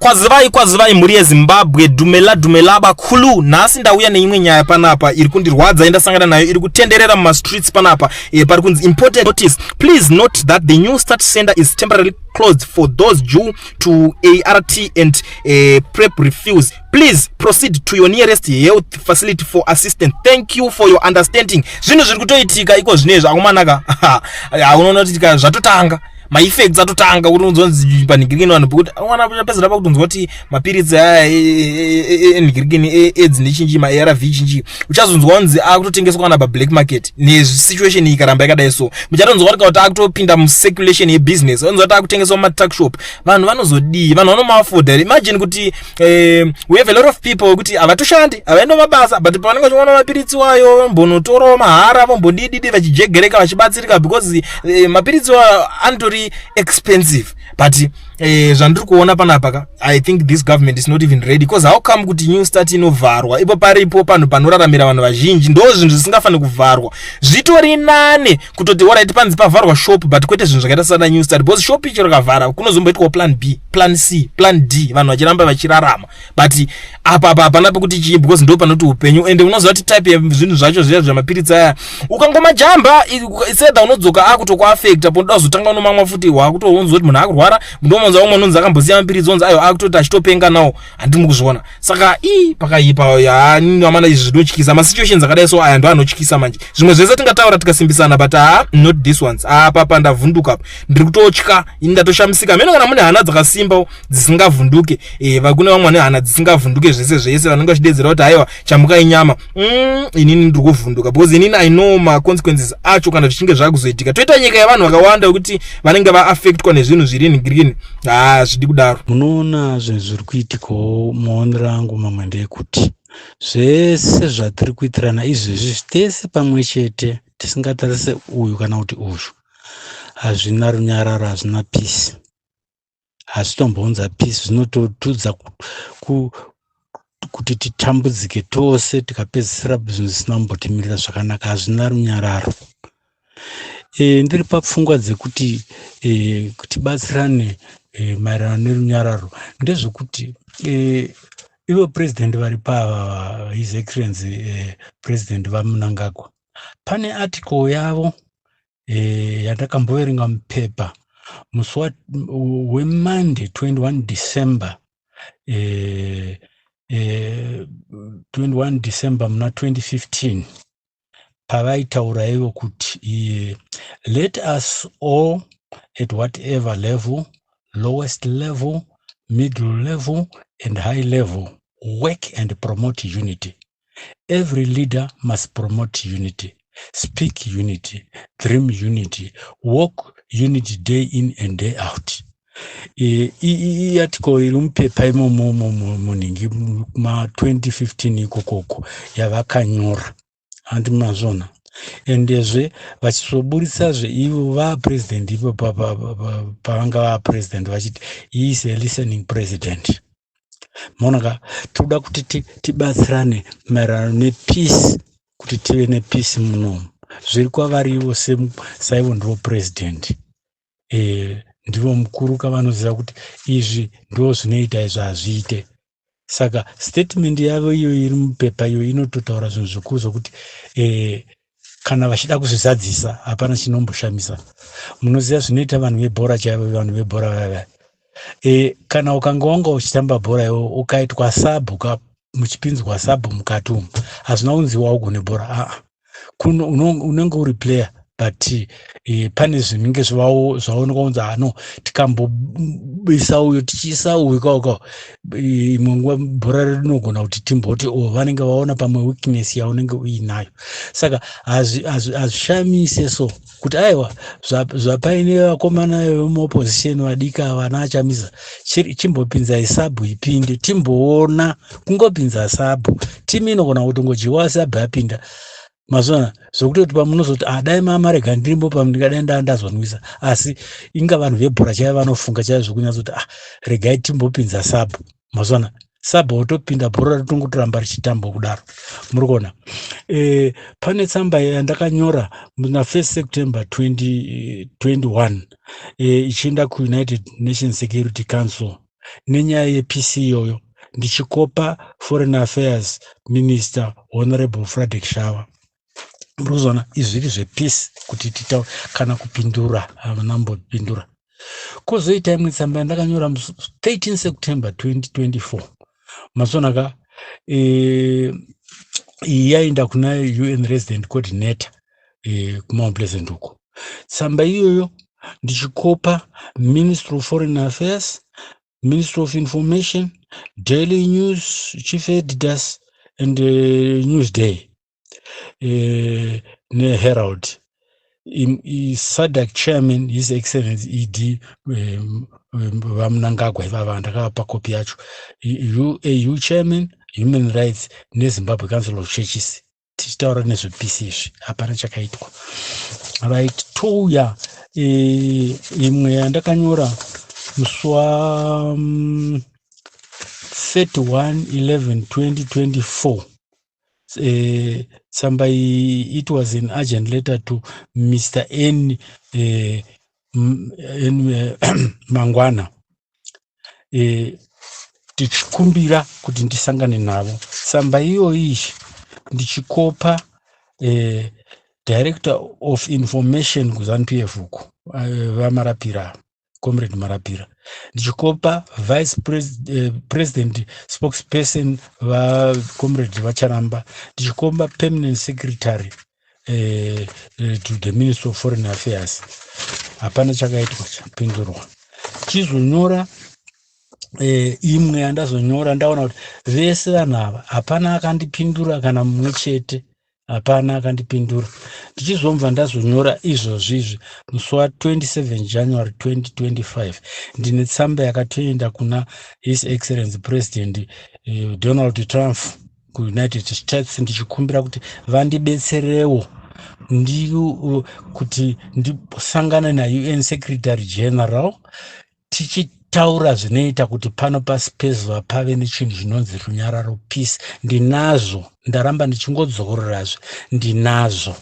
Kwazivai, kwazivai mhuri yeZimbabwe. Dumela, dumela bakhulu. Nhasi ndauya neimwe nyaya panapa iri kundirwadza, indasangana nayo iri kutenderera mumastreets panapa. Pari kunzi, "Important notice. Please note that the New Start Center is temporarily closed for those due to ART and PrEP refuse. Please proceed to your nearest health facility for assistance. Thank you for your understanding." Zvinhu zviri kutoitika iko zvinezvi, akumanaka. Unoona kuti zvatotanga, maeffects atotanga kuti unzonzi panhingirikini vanhu, pekuti wana pezera pakutonzwa kuti mapiritsi aya enhingirikini eAIDS nechinji, maARV chinji, uchazonzwa kunzi akutotengeswa kana pablack market. Nesituation ikaramba yakadai so, muchatonzwa kuti kuti akutopinda mucirculation yebusiness, onzwa kuti akutengeswa mumatuckshop. Vanhu vanozodii? Vanhu vanomaafoda? Imagine kuti we have a lot of people kuti havatoshandi, havaenda mabasa, but pavanenge vachiona mapiritsi wayo, vombonotorawo mahara, vombodididi, vachijegereka, vachibatsirika, because mapiritsi wayo anotori expensive. But zvandiri kuona panapa ka, I think this government is not even ready, because how come kuti New Start inovharwa ipo paripo panhu panoraramira vanhu vazhinji? Ndo zvinhu zvisingafaniri kuvharwa. Zvitori nane kutoti alright, panzi pavharwa shop, but kwete zvinhu zvakaita sana New Start, because shop icho rakavhara, kunozomboitwawo plan B, plan C, plan D, vanhu vachiramba vachirarama. But apa apa hapana pekuti chii, because ndo panoti upenyu. Ende unoziva kuti type yezvinhu zvacho zviya zvemapiritsi aya, ukangomajamba sedha, unodzoka akutokuafecta. Ponoda kuzotanga unomamwa futi, wakutoonzwa kuti munhu akurwara. Ndomonza umwe unonzi akambosiya mapiritsi, onzi ayo akutoti achitopenga nawo. Handiri mukuzviona? Saka i pakaipa yaamana. Izvi zvinotyisa, masituations akadai so aya ndo anotyisa manje. Zvimwe zvese tingataura tikasimbisana, but ha, not this ones. Apa pa ndavhunduka apa, ndiri kutotya ini, ndatoshamisika meno. Kana mune hana dzakasimba dzisingavhunduke, vakune vamwe vane hana dzisingavhunduke zvese zvese, vanenge vachidedzera kuti haiwa, chamukai nyama. Inini ndiri kuvhunduka because inini I know maconsequences acho kana zvichinge zvakuzoitika. Toita nyika yevanhu vakawanda wekuti vanenge vaaffectwa nezvinhu zviri ngirini. Ha, zvidi kudaro. Munoona, zvinhu zviri kuitikawo, maonero angu mamwe ndeyekuti zvese zvatiri kuitirana izvezvi tese pamwe chete, tisingatarise uyu kana kuti uyu, hazvina runyararo, hazvina peace, hazvitombounza peace. Zvinototudza kuti titambudzike tose, tikapedzisira zvinhu zvisina kumbotimirira zvakanaka. Hazvina runyararo. Ndiri papfungwa dzekuti tibatsirane maererano nerunyararo, ndezvekuti ivo purezidendi vari pava, His Excellency President vaMnangagwa, pane article yavo yandakamboverenga mupepa musi weMonday 21 December, 21 December muna 2015, pavaitaura ivo kuti, "Let us all at whatever level, lowest level, middle level and high level, work and promote unity. Every leader must promote unity, speak unity, dream unity, walk unity day in and day out." Iarticle iri mupepa imomo munhingi ma2015 ikokoko yavakanyora, handi mazvona? Endezve vachizoburitsazve ivo vapurezidendi ivo pavanga vapurezidendi vachiti, "He is a listening president." Maonaka, toda kuti tibatsirane maererano nepeace, kuti tive nepeace munomu. Zviri kwavari ivo, saivo ndivo purezidendi, ndivo mukuru kavanoziva kuti izvi ndo zvinoita, izvi hazviite. Saka statement yavo iyo iri mupepa iyo inototaura zvinhu zvikuru zvokuti kana vachida kuzvizadzisa, hapana chinomboshamisa. Munoziva zvinoita vanhu vebhora chaivo, vanhu vebhora vaya, kana ukanga wanga uchitamba bhora iwo, ukaitwa sub, muchipinzwa sub mukati umu, hazvina kunzi waugone bhora. Aa, unenge uri player, but pane zvinenge zvaonekwa kunzi ano tikambobisa uyu, tichiisa uyu kaukao, imwe nguva bhora rinogona kuti timboti o vanenge vaona pamwe weakness yaunenge uinayo. Saka hazvishamise so kuti aiwa, zvapaine vakomana vemuopposition vadika vana achamisa, chimbopinzai sub ipinde, timboona. Kungopinza sub, timu inogona kutongodyiwa sub yapinda. Mazona, zvokutoti pamunozoti, "Ah, dai mamarega ndirimbo pamwe ndingadai ndazonwisa." Asi inga vanhu vebhora chaivo vanofunga chaizvo zvokunyatsoti, "Ah, regai timbopinza sub." Mazona, sub wotopinda, bhora ritongotoramba richitambwa kudaro. Muri kuona, pane tsamba yandakanyora muna 1 September 2021, ichienda kuUnited Nations Security Council. nenyaya yepeace iyoyo, ndichikopa Foreign Affairs Minister Honorable Frederick Shawa. Murikuzona izvi zviri zvepeace kuti titaure kana kupindura havana mbopindura. Kwozoita imwe tsamba yandakanyora 13 September 2024. Mazona ka iyi yaenda kuna UN Resident Coordinator kuMount Pleasant uko. Tsamba iyoyo ndichikopa Ministry of Foreign Affairs, Ministry of Information, Daily News, Chief Editors and Newsday neHerald, SADC Chairman His Excellency ED VaMnangagwa ivava ndakavapa kopi yacho, AU Chairman, Human Rights neZimbabwe Council of Churches, tichitaura nezvepeace izvi. Hapana chakaitwa. Right, touya imwe yandakanyora musi wa 31 11 2024. Tsamba iyi, it was an urgent letter to Mr N, N Mangwana, tichikumbira kuti ndisangane navo. Tsamba iyoyi ndichikopa Director of Information kuZANU PF uku, VaMarapira, Comrade Marapira, ndichikopa Vice President spokesperson vaComrade VaCharamba, ndichikopa Permanent Secretary to the Ministry of Foreign Affairs. Hapana chakaitwa, chapindurwa. Chizonyora imwe yandazonyora ndaona kuti vese vanhu ava hapana akandipindura kana mumwe chete, hapana akandipindura. Ndichizobva ndazonyora izvozvi izvi musi wa27 January 2025. Ndine tsamba yakatoenda kuna His Excellency President Donald Trump kuUnited States, ndichikumbira kuti vandibetserewo ndi kuti ndisangane naUN Secretary General, tichitaura zvinoita kuti pano pasi pezuva pave nechinhu chinonzi runyararo, peace. Ndinazvo, ndaramba ndichingodzokororazve, ndinazvo.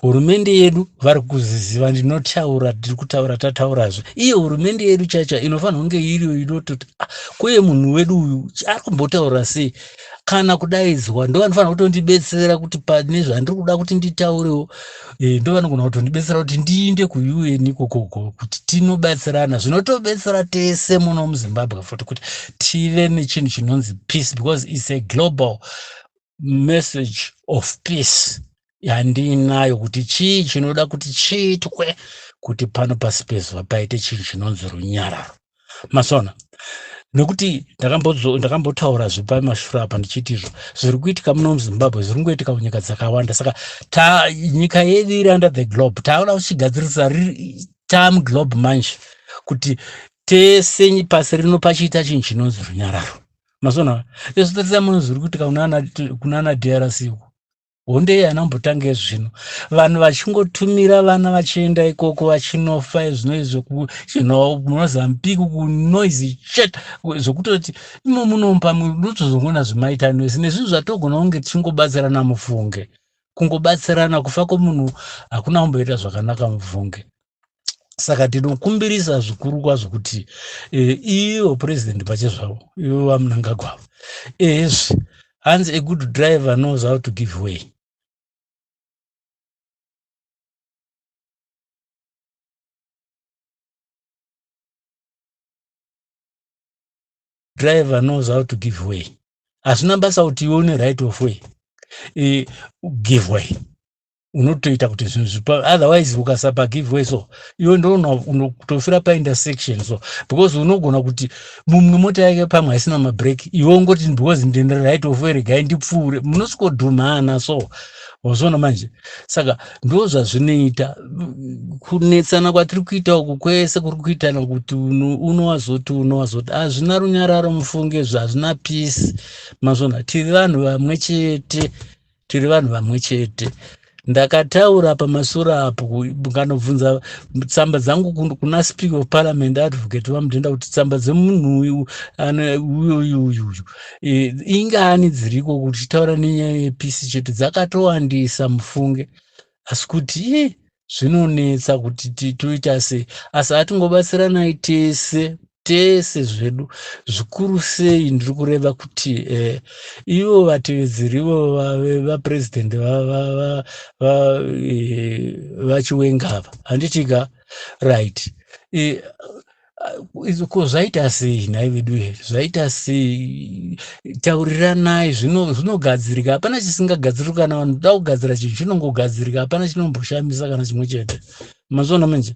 Hurumende yedu vari kuziziva, ndinotaura, tiri kutaura, tataurazve. Iye hurumende yedu chaicho inofanira kunge iriyo inototi, ah, kuye munhu wedu uyu ari kumbotaura sei kana kudaidzwa, ndo vanofanira kutondibetsera kuti pane zvandiri kuda kuti nditaurewo, ndo vanogona kutondibetsera kuti ndiinde kuUN ikokoko kuti tinobatsirana zvinotobetsera tese muno muZimbabwe futi kuti tive nechinhu chinonzi peace, because it's a global message of peace yandinayo kuti chii chinoda kuti chiitwe kuti pano pasi pezuva paite chinhu chinonzi runyararo. Masona nekuti ndakambotaura zvepamashure apa ndichiti izvo zviri kuitika muno muZimbabwe zviri kungoitika munyika dzakawanda. Saka ta nyika yedu iri under the globe, tauda kuchigadzirisa tamuglobe manje kuti tese pasi rino pachiita chinhu chinonzi runyararo. Masona izvo tarisa muno zviri kuitika kunana DRC uko, hondo iyi haina zvino vanhu vachingotumira vana vachienda ikoko vachinofa zvino izvo kuMozambique kunoise chete zvokutoti imo muno pamwe unotozongoona zvimaita noise nezvinhu zvatogona kunge tichingobatsirana mufunge. Kungobatsirana, kufa kwomunhu hakuna kumboita zvakanaka mufunge. Saka tinokumbirisa zvikuru kwazvo kuti ivo Purezidendi pachezvavo, ivo VaMnangagwa, ezvi hanzi a good driver knows how to give way. Driver knows how to give way. Hazvina basa kuti iwe une right of way, give way unotoita kuti zvinhu zvipa. Otherwise ukasapa give way, so iwe ndonotofira paintersection, so because unogona kuti mumwe mota yake pamwe haisina mabrake, iwe ungoti because ndine right of way, regai ndipfuure, munosvikodhumana. So wazviona manje? Saka ndo zvazvinoita kunetsana kwatiri kuita uku kwese kuri kuitana kuti unowazoti unowazoti hazvina runyararo mufunge, hazvina peace. Mazvona, tiri vanhu vamwe chete, tiri vanhu vamwe chete. Ndakataura pamasure apo, mukanobvunza tsamba dzangu kuna Speaker of Parliament Advocate VaMudenda kuti tsamba dzemunhu uyu uyuyu uyuyu ingani dziriko kuchitaura nenyaya yepeace chete, dzakatowandisa mufunge. Asi kuti zvinonetsa kuti toita sei, asi hatingobatsiranai tese. Tese zvedu, zvikuru sei ndiri kureva kuti ivo vatevedzeri, ivo vapurezidendi vaChiwenga, handiti ka? Right, ko zvaita sei nhai vedu? Zvaita sei? Tauriranai, zvinogadzirika. Hapana chisingagadziriki. Kana vanhu da kugadzira chinhu, chinongogadzirika. Hapana chinomboshamisa kana chimwe chete. Mazviona manje?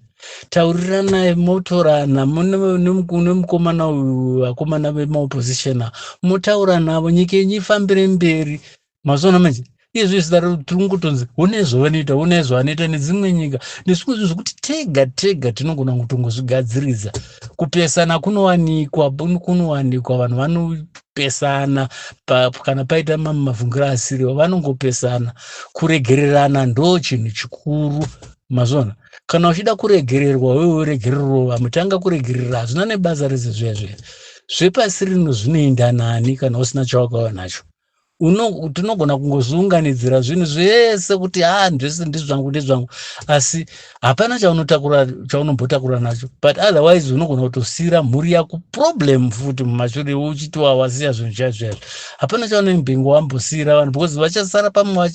Tauriranai, motorana nemukomana uyu, vakomana vemaopposition, motaura navo, nyika yenyu ifambire mberi. Mazviona manje? Izvi zita tiri kungotonzi une zvavanoita, une zvavanoita nedzimwe nyika nezvimwe zvinhu, zvokuti tega tega tinogona kutongozvigadziridza. Kupesana kunowanikwa, kunowanikwa. Vanhu vanopesana kana paita mavhungiro asiriwo, vanongopesana. Kuregererana ndo chinhu chikuru. Mazviona? Kana uchida kuregererwa, wewe uregererwo vamwe. Tanga kuregerera. Hazvina nebasa rese zviya zviya zvepasi rino. Zvinoenda nani kana usina chawakauya nacho? Tinogona kungozviunganidzira zvinhu zvese kuti ha, ndese ndezvangu, ndezvangu, asi hapana chaunotakura, chaunombotakura nacho. But otherwise unogona kutosiyira mhuri yako problem futi mumashure, uchiti wawasiya zvinhu chaizvo chaizvo. Hapana chaunembenge wambosiyira vanhu, because vachasara pamwe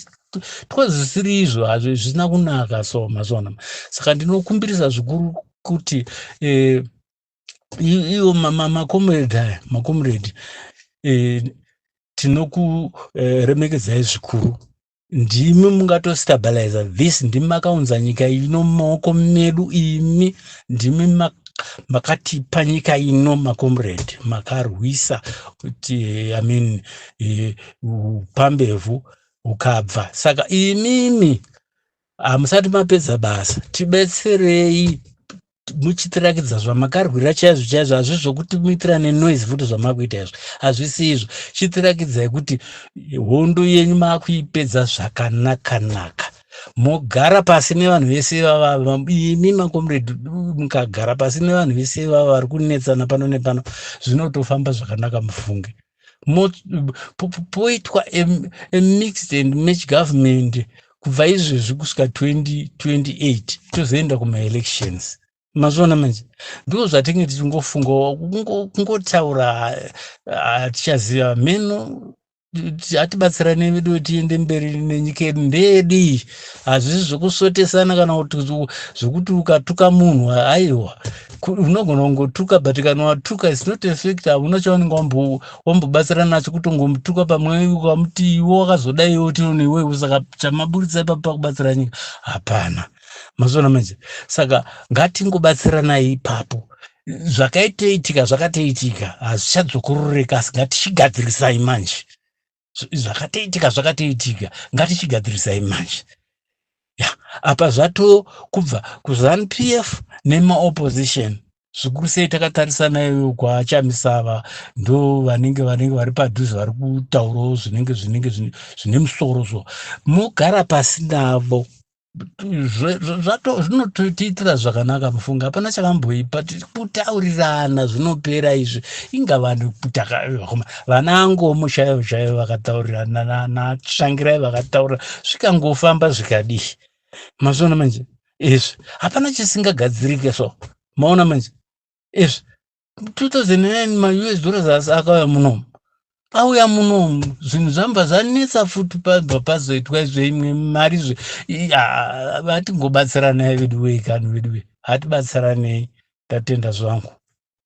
twa zvisiri izvo, hazvo zvisina kunaka. So mazona, saka ndinokumbirisa zvikuru kuti ivo makomredi aya, makomredi, tinokuremekedzai zvikuru. Ndimi mungatostabiliza this. Ndimi makaunza nyika ino mumaoko medu. Imi ndimi makatipa nyika ino, makomrade. Makarwisa kuti, I mean, upambevhu hukabva. Saka imimi hamusati mapedza basa. Tibetserei muchitirakidza zvamakarwira chaizvo chaizvo. Hazvi zvokuti muitirane noise futi. Zvamakuita izvo hazvisi izvo. Chitirakidzai kuti hondo yenyu maakuipedza zvakanakanaka. Mogara pasi nevanhu vese ivava. Imi makomredi, mukagara pasi nevanhu vese ivava vari kunetsana pano nepano, zvinotofamba zvakanaka. Mufunge poitwa a mixed and match government kubva izvezvi kusvika 2028, tozoenda kumaelections. Mazviona manje? Ndo zvatinge tichingofunga. Kungotaura hatichaziva meno. Hatibatsirane vedu, tiende mberi nenyika yedu. Ndeyedi. Hazvisi zvokusotesana kana kuti zvokuti ukatuka munhu, aiwa, unogona kungotuka, but kana watuka, it's not effect. Hauna chaunenge wambobatsirana nacho. Kutongomutuka pamwe ukamuti iwe wakazodaiwo, tione iwewe. Saka chamaburitsa ipapo pakubatsira nyika hapana. Mazviona manje? Saka ngatingobatsiranai ipapo. Zvakaitoitika zvakatoitika, hazvichadzokororeka, asi ngatichigadzirisai manje. Zvakatoitika zvakatoitika, ngatichigadzirisai manje. Ya, apa zvato kubva kuZANU PF nemaopposition, zvikuru sei takatarisana iyoyo kwaChamisava, ndo vanenge vari padhuze, vari kutaurawo zvinenge zvine musoro. So mogara pasi navo, zvinotiitira zvakanaka. Mufunga hapana chakamboipa. Kutaurirana zvinopera izvi. Inga vanhu vana angomo chaivo chaivo vakataurirana, naTsvangirai vakataurira, zvikangofamba zvikadii. Mazviona manje izvi? Hapana chisingagadzirike. So maona manje izvi? 2009 maUS dollars akauya munomu, auya munomu, zvinhu zvambva zvanetsa futi. Pabva pazoitwa izvo imwe mari zve. Vatingobatsiranai vedu wei kani vedu wei, hatibatsiranei. Ndatenda zvangu.